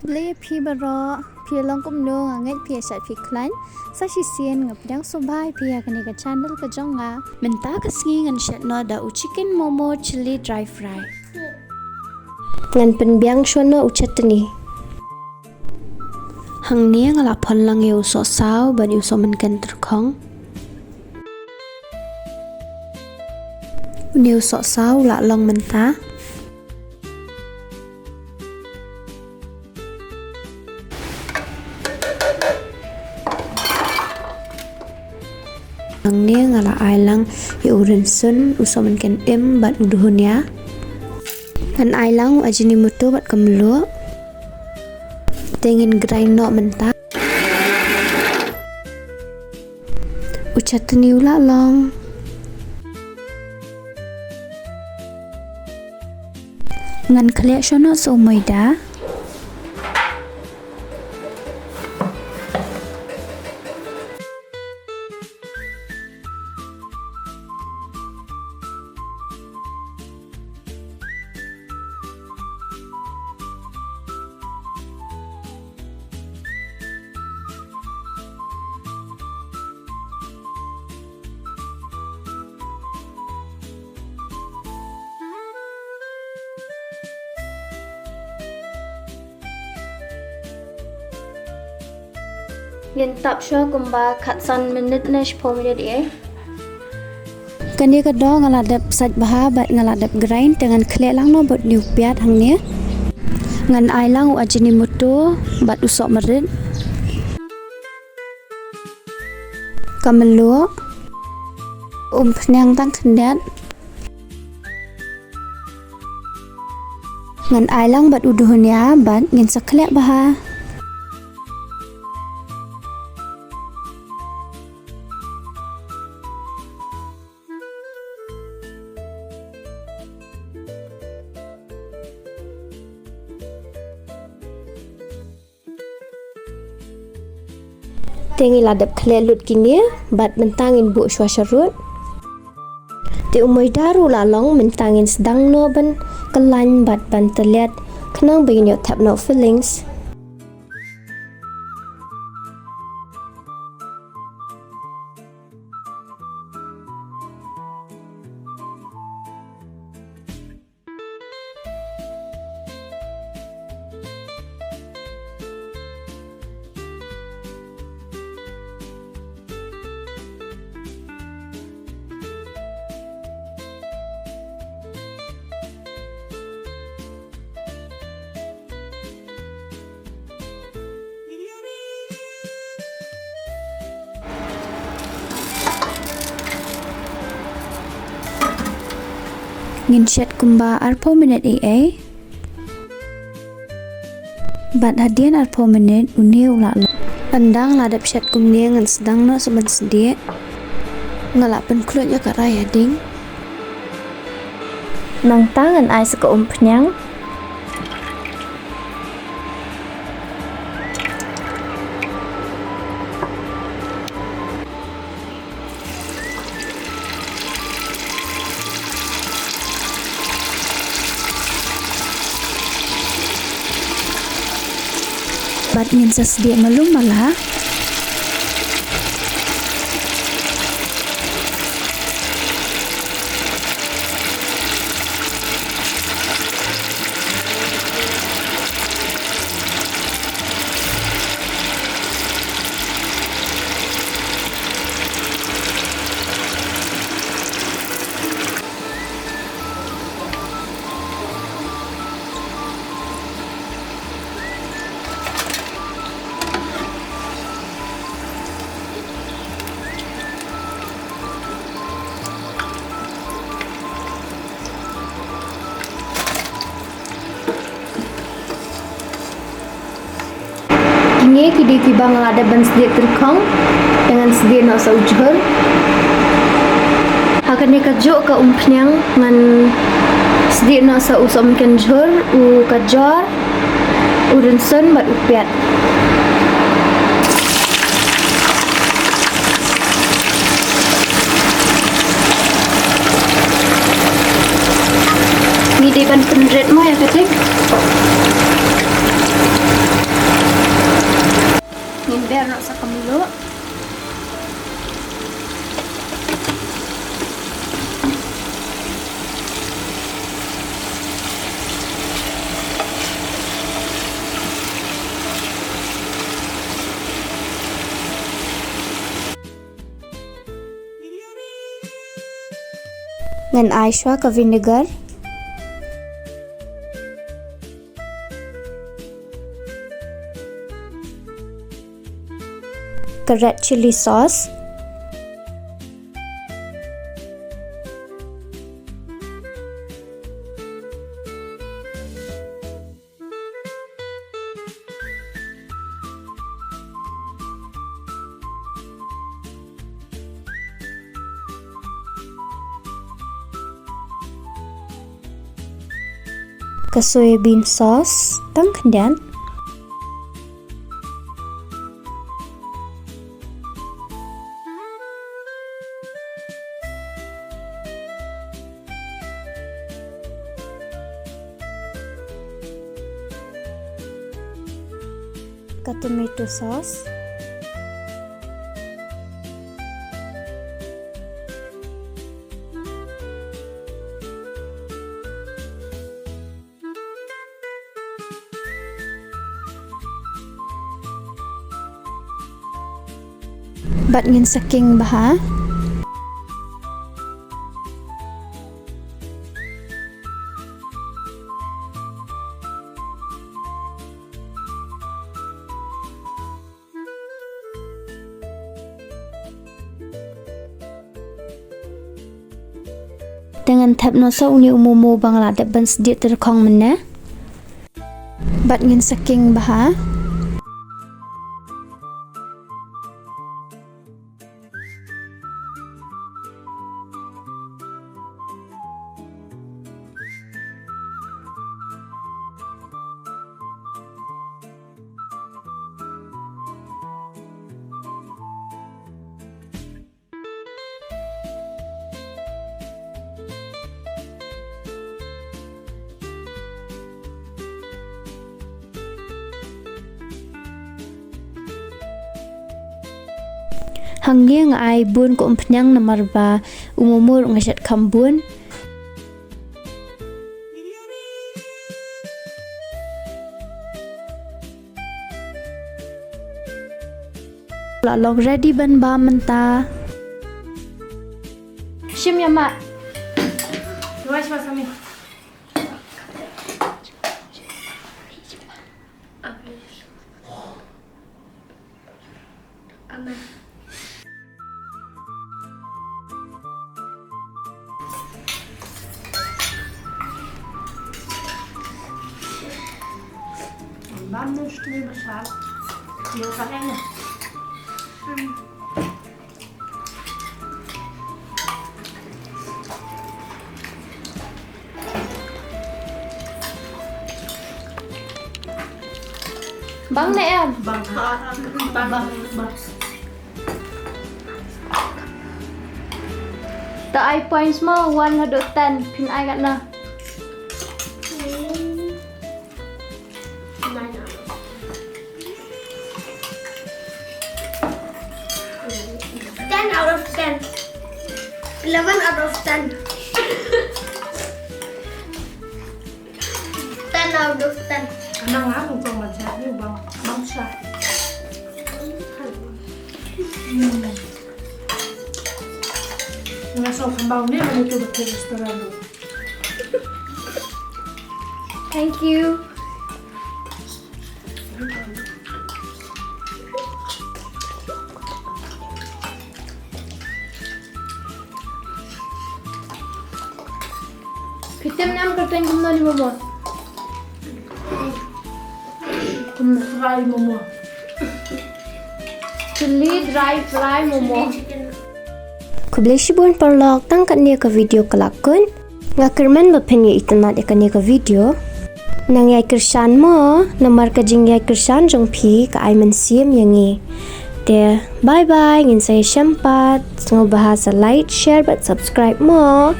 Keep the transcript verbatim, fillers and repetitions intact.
Khublei ïa phi baroh, phi long kumno, nga ngeit phi ïa shait phi khlaiñ. Sa shisien nga pdiang sngewbha ïa phi ha kane ka channel ka jong nga. Mynta ka sngi ngan shet noh da u chicken momo chilli dry fry. Ngan pynbiang shuwa noh u chutney. Hangne nga la phon lang ïa u sohsaw bad ïa u sohmynken tyrkhong. Une u sohsaw u la long mynta. Hangne nga la ai lang ïa u rynsun, u sohmynken im bad u dhunia. Ngan ai lang u Ajinomoto bad ka mluh. Te ngin grind noh mynta. U chutney u la long. Ngan khleh shuwa noh sa u maida. Ngin tap shuwa kumba khatsan minit ne shiphew minit ïa. Kane ka doh nga la dep sait bha bad nga la dep grind, te ngan khleh lang noh bad une u piat hangne. Ngan ai lang u Ajinomoto bad u sohmarit. Ka mluh. Umphniang tang khyndiat. Ngan ai lang bad u dhunia bad ngin sa khleh bha. Te ngi la dep khleh lut kine bad mynta ngin buh shuwa sharud. Te u maida ruh la long, mynta ngin sdang noh ban khlaiñ bad ban tylliat khnang ba ngin ïoh thep noh fillings. Ngin shet kumba arphew minit ei ei. Bad hadien arphew minit une u la long. Ynda nga la dep shet kumne ngan sdang noh sa ban sdieh. Nga la pynkhluit ïa ka rai hadien. Nangta ngan ai sa ka umphniang. Bad ngin sa sdieh malu mala. Kine ki dei kiba nga la dep ban sdieh tyrkhong, te ngan sdieh noh sa u jhur. Ha kane kajuh ka umphniang ngan sdieh noh sa u sohmynken jhur, u kajor, u rynsun bad u piat. Ngi dei ban pynrit mo ïa kata. Paralok sa ka mluh. Ngan ai shuwa ka vinegar. Ka red chili sauce. Ka soya bean sauce tang khyndiat. Ka tomato sauce. Bad ngin sa king bha. Te ngan thep noh sa une u momo ba nga la dep ban sdieh tyrkhong mynne. Bad ngin sa king bha. Hangne nga ai bun ka umphniang namar ba u momo ruh nga shet kham bun. La long ready ban bam mynta. Shim ïa ma. Ruai shwa sami. Amen. Bam dun shtuni bashar. Yo, ka kena. Bang ne em? Bang. Bang. Bang. Bang. Ta ai points mo, one haduh ten, phin ai katno? Ten out of ten. Eleven out of ten. Ten out of ten. Anang ah, kung kung man sa, yung bang, bang sa. Hmm. Nga sa kambang ni, ano ito ba sa restaurant? Thank you. Phi tip nam kyrteng kumno ïa u momo? Kumno? Fry momo. Chilli dry fry momo. Khublei shibun paralok, tang katne ka video ka la kut. Nga kyrmen ba phin ïa itynnad ïa kane ka video. Nang ïai kyrshan mo, namar ka jingïai kyrshan jong phi ka ai mynsiem ïa ngi. Te, bye bye, ngin sa ïashem pat, sngewbha sa like, share bad subscribe mo.